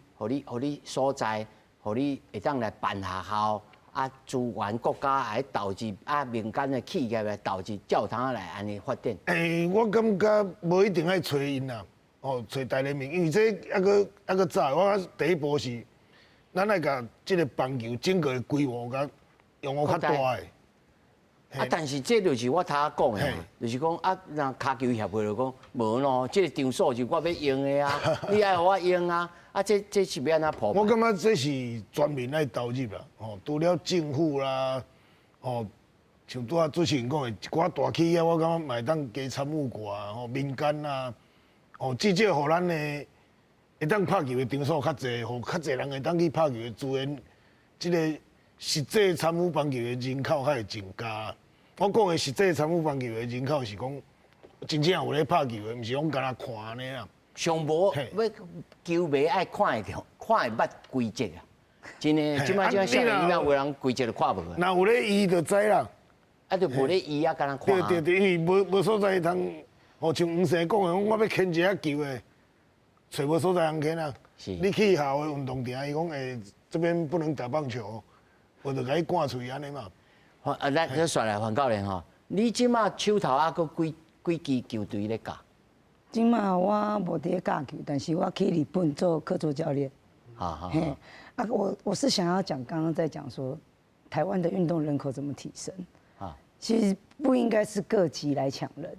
你所在，予你會當來辦學校，啊，資源國家來投入，啊，民間的企業來投入，才有通來按呢發展。我感覺無一定愛揣𪜶啦，哦，揣大聯盟，因為這猶閣早。我第一步是，咱愛共這個棒球整個的規模共用予較大的。啊，但是這就是我頭仔講的嘛，就是講啊，若跤球協會就講無咯，這個場所是我欲用的啊，你愛予我用啊，啊，這是欲按怎鋪？我感覺這是全民愛投入啦，吼，除了政府啦，吼，像拄仔主持人講的，一寡大企業，我感覺嘛會當加參與過啊，吼，民間啊，吼，至少予咱的會當拍球的場所較濟，予較濟人會當去拍球的資源，這個實際參與棒球的人口較會增加。我講的實際參與棒球的人口是講真正有咧拍球的，毋是講干焦看按呢啦。上無欲球迷愛看會著，看會捌規則啊！真的，這擺這少年囡仔有人規則都看無。若有咧醫就知啦。啊，就無咧醫啊，干焦看。對對對，因為無所在通，吼像黃生講的，我欲牽一下球的，揣無所在通牽啊。你去校的運動場，伊講這邊不能打棒球，無就共你趕出去按呢嘛。啊，咱咱紲來黃教練吼，你這馬手頭猶閣幾幾支球隊咧教？這馬我無佇咧教球，但是我去日本做客座教練。好好。嘿，啊，我是想要講，剛剛在講說，台灣的運動人口怎麼提升？啊，其實不應該是各級來搶人，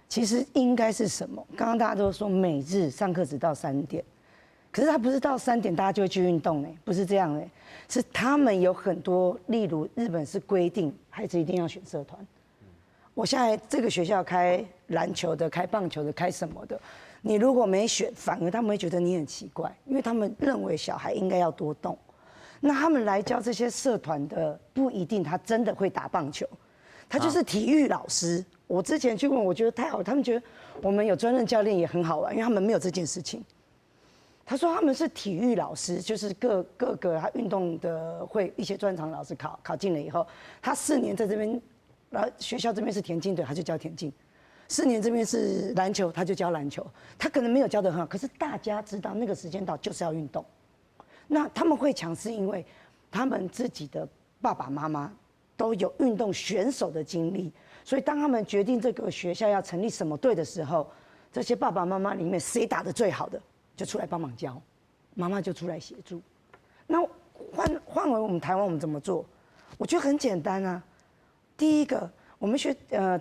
其實應該是什麼？剛剛大家都說每日上課只到3點，可是他不是到3點大家就會去運動呢，不是這樣的，是他們有很多，例如日本是規定孩子一定要選社團。我現在這個學校開籃球的、開棒球的、開什麼的，你如果沒選，反而他們會覺得你很奇怪，因為他們認為小孩應該要多動。那他們來教這些社團的，不一定他真的會打棒球，他就是體育老師。我之前去問，我覺得太好，他們覺得我們有專任教練也很好玩，因為他們沒有這件事情。他說他們是體育老師，就是各個他運動的會一些專長老師考進了以後，他4年在這邊，然後學校這邊是田徑隊，他就教田徑；4年這邊是籃球，他就教籃球。他可能沒有教得很好，可是大家知道那個時間到就是要運動。那他們會強是因為他們自己的爸爸媽媽都有運動選手的經歷，所以當他們決定這個學校要成立什麼隊的時候，這些爸爸媽媽裡面誰打得最好的，就出來幫忙教，媽媽就出來協助。那換為我們台灣，我們怎麼做？我覺得很簡單啊。第一個，我們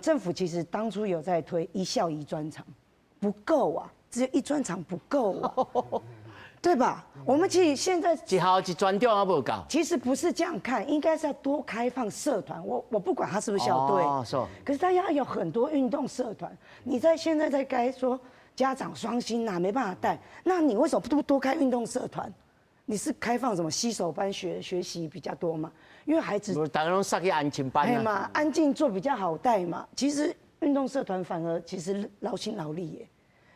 政府其實當初有在推一校一專長，不夠啊，只有一專長不夠啊，對吧？我們其實現在一校一專長也無夠。其實不是這樣看，應該是要多開放社團。我不管他是不是校隊，可是他要有很多運動社團。你在現在在該說家長雙薪啊，沒辦法帶，那你為什麼不多開運動社團？你是開放什麼攜手班學習比較多嗎？因為孩子大家攏塞去安親班嘛，安靜做比較好帶嘛。其實運動社團反而其實勞心勞力耶。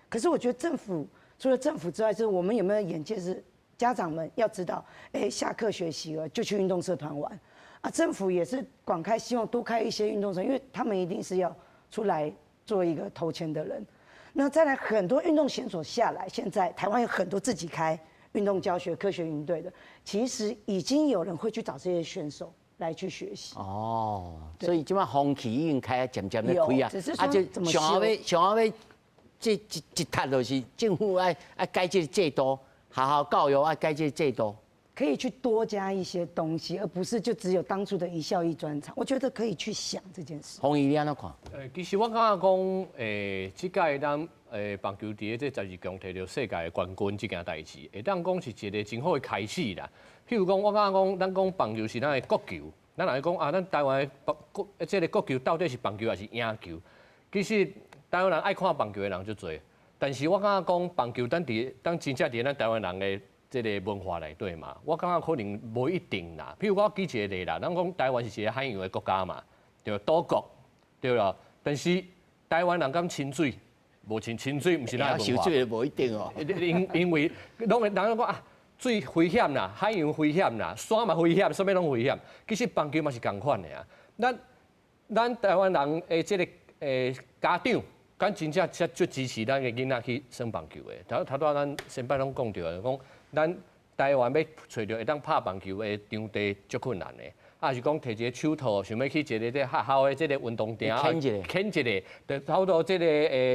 可是我覺得政府除了政府之外，就是我們有沒有眼界是家長們要知道，哎，下課學習了就去運動社團玩啊。政府也是廣開，希望多開一些運動社，因為他們一定是要出來做一個投錢的人。那再來很多運動選手下來，現在台灣有很多自己開運動教學、科學營隊的，其實已經有人會去找這些選手來去學習。哦，所以這擺風氣已經開漸漸咧開啊，只是說就上後尾上後尾，這一踢就是政府愛改這個制度，學校教育愛改這個制度，可以去多加一些東西，而不是就只有當初的一校一專長。我覺得可以去想這件事。洪毅，你按怎看？其實我感覺講，這屆咱棒球佇咧這十二強摕著世界的冠軍這件代誌，會當講是一個真好的開始啦。譬如講，我感覺講，咱講棒球是咱的國球，咱若講啊，咱台灣的國這個國球到底是棒球還是贏球？其實台灣人愛看棒球的人足濟，但是我感覺講棒球，咱真正佇咱台灣人的這個文化內底嘛，我感覺可能無一定啦。譬如我舉一個例啦，咱講台灣是一個海洋的國家嘛，對，島國，對啦。但是台灣人敢潛水？無潛潛水，毋是咱的文化。游水無一定哦。因為攏會人講啊，水危險啦，海洋危險啦，山嘛危險，啥物攏危險。其實棒球嘛是仝款的啊。咱台灣人的這個家長，敢真正才足支持咱的囡仔去耍棒球的。頭拄仔咱先輩攏講著，講咱台灣欲揣著會當拍棒球的場地足困難的。啊，是講提一個手套，想欲去一個這學校的這個運動場，牽一下，牽一下，就差不多這個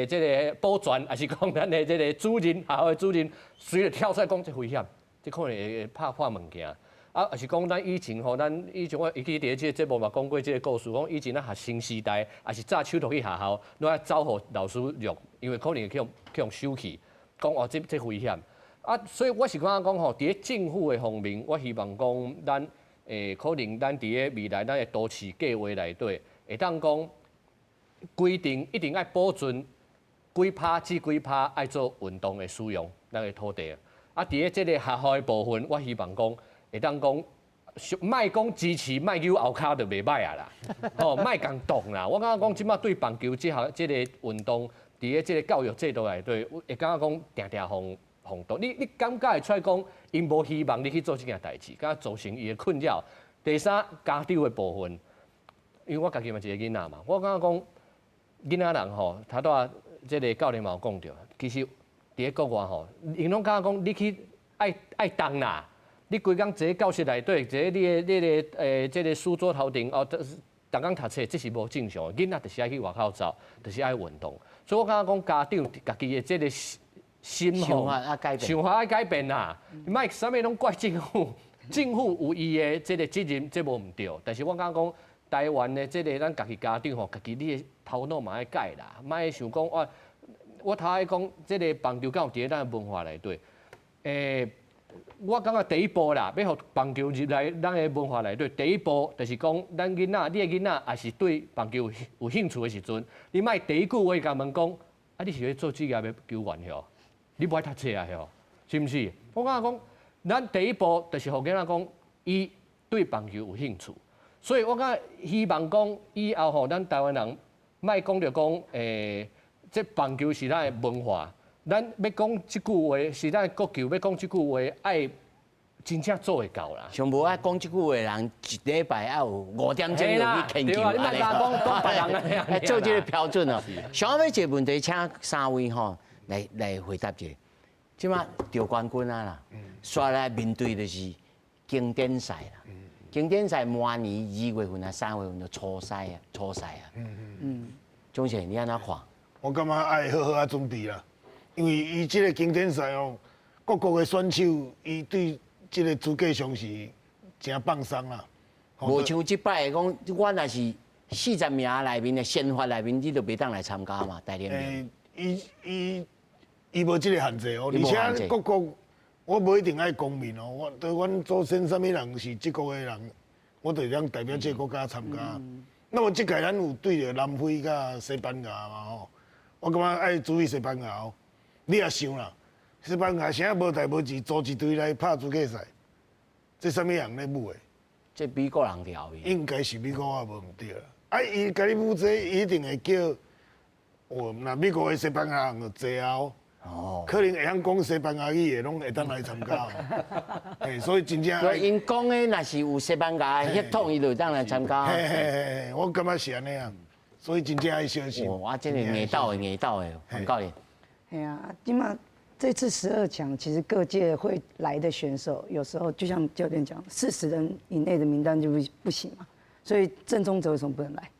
這個保全，抑是講咱的這個主任，學校的主任，隨就跳出來講這危險，這可能會拍破物件。啊，抑是講咱以前吼，咱以前我會記佇這個節目嘛講過這個故事，講以前咱學生時代，抑是紮手套去學校，攏愛走予老師掠，因為可能會去予收去，講哦這危險。啊，所以我是感覺講吼，佇咧政府的方面，我希望講咱。可能咱佇咧未來咱的都市計劃內底，會當講規定一定愛保存幾趴至幾趴愛做運動的使用，咱的土地。啊，佇咧這個學校的部分，我希望講會當講，莫講支持，莫扭後跤就袂䆀啊啦，吼，莫共動啦。我感覺講這擺對棒球這項這個運動，佇咧這個教育制度內底，會感覺講定定予予擋。你感覺會出來講，𪜶無希望你去做這件代誌，敢造成伊的困擾。第三，家長的部分，因為我家己嘛一個囡仔嘛，我感覺講囡仔人吼，頭拄仔這個教練嘛有講著，其實佇咧國外吼，𪜶攏感覺講你去愛動啦，你規工坐教室內底，坐你的這個書桌頭頂哦，逐工讀冊，這是無正常的。囡仔就是愛去外口走，就是愛運動。所以我感覺講家長家己的這個心想法愛改變，想法愛改變啦，莫啥物攏怪政府，政府有伊的這個責任，這無毋對。但是我感覺講台灣的這個咱家己家長吼，家己你的頭腦嘛愛改啦，莫想講我頭仔講這個棒球敢有佇咧咱的文化內底，我感覺第一步啦，欲予棒球入來咱的文化內底，第一步就是講咱囡仔，你的囡仔也是對棒球有興趣的時陣，你莫第一句話共問講，啊，你是咧做職業的球員吼？你無愛讀冊啊？吼，是毋是？我感覺講，咱第一步就是予囡仔講，伊對棒球有興趣，所以我感覺希望講以後吼，咱台灣人莫講著講，這棒球是咱的文化，咱欲講這句話是咱的國球，欲講這句話愛真正做會到啦。上無愛講這句話的人，一禮拜愛有5點鐘就去練球，你莫講講別人啊，做這個標準哦。上尾一個問題，請三位吼來回答一下。這擺得冠軍啊啦，煞來面對就是經典賽啦。經典賽明年2月份啊、3月份就初賽啊，初賽啊。鍾賢，你按怎看？我感覺愛好好仔準備啦，因為伊這個經典賽哦，各國的選手伊對這個資格上是誠放鬆啦。無像這擺講，我若是40名內面的先發內面，你就袂當來參加嘛？大聯盟。伊無這个限制哦，而且各國我無一定愛公民哦，我對阮祖先啥物人是這國的人，我就會當代表這個國家參加。那麼這屆咱有對著南非佮西班牙嘛吼，我感覺愛注意西班牙哦。你也想啦，西班牙啥無代無誌組一隊來拍資格賽，這啥物人咧舞的？這美國人佇後面。應該是美國啊，無毋對啦。啊，伊共你舞這個，伊一定會叫，哦，若美國的西班牙人就濟啊哦。可能會曉講西班牙語的，攏會當來參加。嘿，所以真正。所以𪜶講的若是有西班牙的血統，伊就會當來參加。嘿嘿嘿，我感覺是按呢啊，所以真正愛小心。哇，真的硬鬥的，硬鬥的，黃教練。嘿啊，這馬這次12強，其實各界會來的選手，有時候就像教練講，40人以內的名單就不行嘛。所以鄭宗哲為什麼不能來？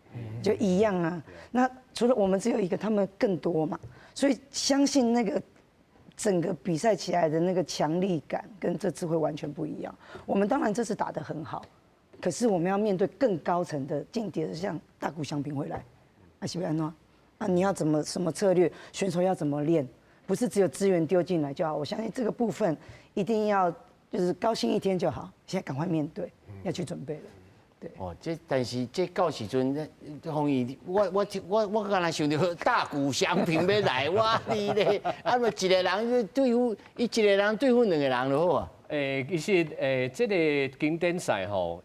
就一樣啊。那除了我們只有一個，他們更多嘛。所以相信那個整個比賽起來的那個強力感，跟這次會完全不一樣。我們當然這次打得很好，可是我們要面對更高層的境界，像大谷翔平會來，啊是欲按怎啊？你要怎麼什麼策略？選手要怎麼練？不是只有資源丟進來就好。我相信這個部分一定要就是高興一天就好，現在趕快面對，要去準備了。對。哦，這但是這到時陣，鳳儀，我敢若想著大谷翔平欲來，我你咧，啊欲一个人對付，伊一个人對付兩个人就好啊。其實這个經典賽吼，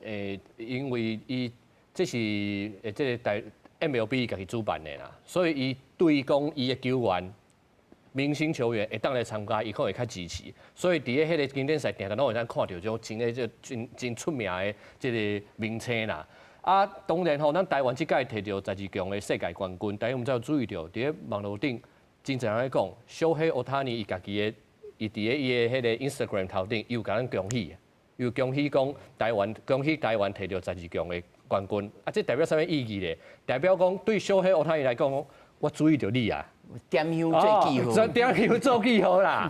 因為伊這是這个大 MLB 家己主辦的啦，所以伊對講伊的球員、明星球員會當來參加，伊可能會較支持。所以佇咧彼个經典賽，定定攏會當看著這種真个這真真出名的這个明星啦。啊，當然吼，咱台灣這屆摕著十二強的世界冠軍，大家毋知有注意著，佇咧網路頂真濟人咧講，小黑奧塔尼伊家己的，伊佇咧伊的彼个 Instagram 頭頂，伊有共咱恭喜，伊有恭喜講台灣，恭喜台灣摕著十二強的冠軍。啊，這代表啥物意義咧？代表講對小黑奧塔尼來講，我注意著你啊。點香做記號，點香做記號啦。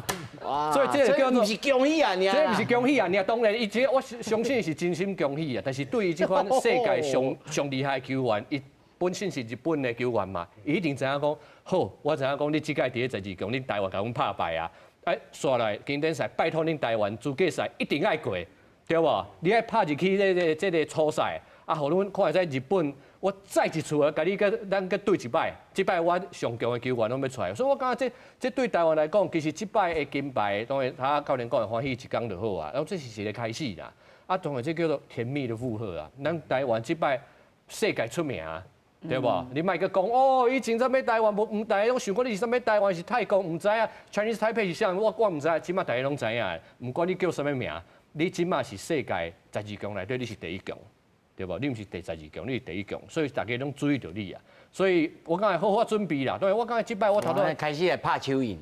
所以這個叫做毋是恭喜啊，這毋是恭喜啊，爾當然，伊這我相信是真心恭喜啊。但是對於這款世界上上厲害的球員，伊本身是日本的球員嘛，伊一定知影講，好，我知影講你這屆佇咧十二強，恁台灣共阮拍敗啊。哎，煞來經典賽，拜託恁台灣資格賽一定愛過，對無？你愛拍入去這个初賽，啊，予阮看會使日本。我再一次啊，共你閣咱閣對一擺，這擺我上強的球員攏欲出來，所以我感覺這對台灣來講，其實這擺的金牌，當然他教練講的歡喜一工就好啊，然後這是一個開始啦。啊，當然這叫做甜蜜的負荷啊。咱台灣這擺世界出名，對無？你莫閣講哦，以前啥物台灣無毋，大家攏想講你是啥物台灣是泰國，毋知影，Chinese Taipei 是啥，我毋知，這馬大家攏知影。毋管你叫啥物名，你這馬是世界十二強內底你是第一強。對無？你毋是第十二強，你是第一強，所以大家攏注意著你啊。所以我感覺好好準備啦。對，我感覺這擺我頭拄開始來拍手印。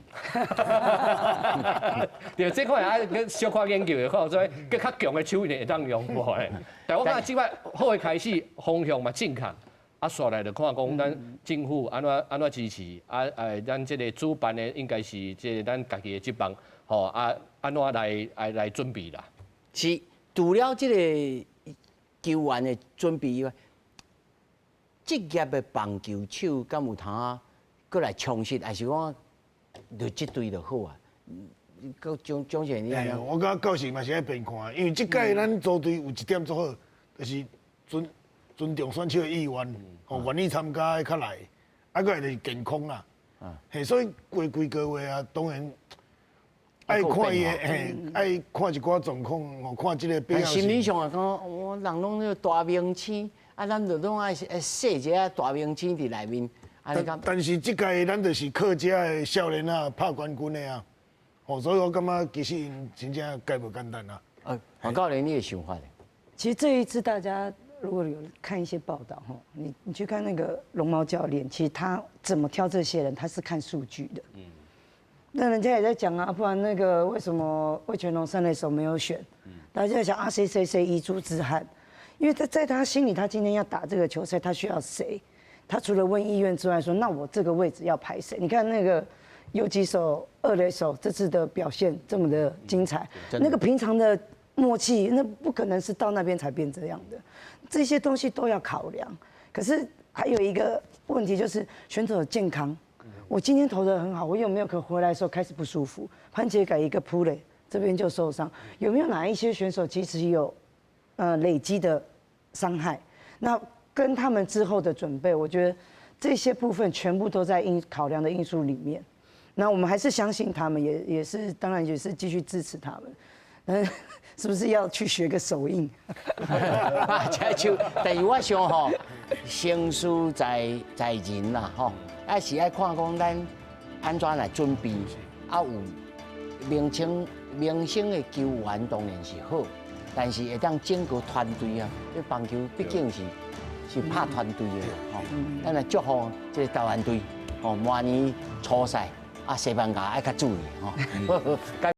對，這款愛小可研究的，看有啥閣較強的手印會當用無？但我感覺這擺好的開始，方向嘛正確。啊，煞來就看講咱政府按怎按怎支持，啊，咱這个主辦的應該是這个咱家己的職棒，吼啊，按怎來準備啦？是，除了這个球員的準備以外，職業的棒球手敢有通啊？閣來充實，還是講就這隊就好啊？閣蔣蔣先你按呢？我感覺到時嘛是愛變看，因為這屆咱組隊有一點足好，就是尊重選手的意願，吼願意參加的較來，啊，閣來就是健康啦。嘿，所以過幾個月啊，當然愛看伊的，嘿，愛看一寡狀況，吼，看這個必要性。心理上啊，講我人攏那個大明星，啊，咱就攏愛愛設一个大明星佇內面。但是這屆咱就是靠這个少年仔拍冠軍的啊，吼，所以我感覺其實𪜶真正蓋無簡單啊。黃教練，你的想法咧？其實這一次大家如果有看一些報道，吼，你去看那個龍貓教練，其實他怎麼挑這些人，他是看數據的。那人家也在講啊，不然那個為什麼魏全龍三壘手沒有選？大家在想啊，誰誰誰遺珠之憾，因為在他心裡，他今天要打這個球賽，他需要誰？他除了問意願之外，說那我這個位置要排誰？你看那個游擊手、二壘手這次的表現這麼的精彩，那個平常的默契，那不可能是到那邊才變這樣的，這些東西都要考量。可是還有一個問題就是選手的健康。我今天投得很好，我有沒有可回來的時候開始不舒服？潘杰凱一個撲壘，這邊就受傷。有沒有哪一些選手其實有累積的傷害？那跟他們之後的準備，我覺得這些部分全部都在因考量的因素裡面。那我們還是相信他們，也是當然也是繼續支持他們。嗯，是不是要去學個手印？啊，這就，但是我想吼，成事在人啦，吼，啊是愛看講咱按怎來準備，啊有明星明星的球員當然是好，但是會當整個團隊啊，這棒球畢竟是拍團隊的吼。咱來祝福這個台灣隊，吼，明年初賽啊，西班牙愛較注意吼。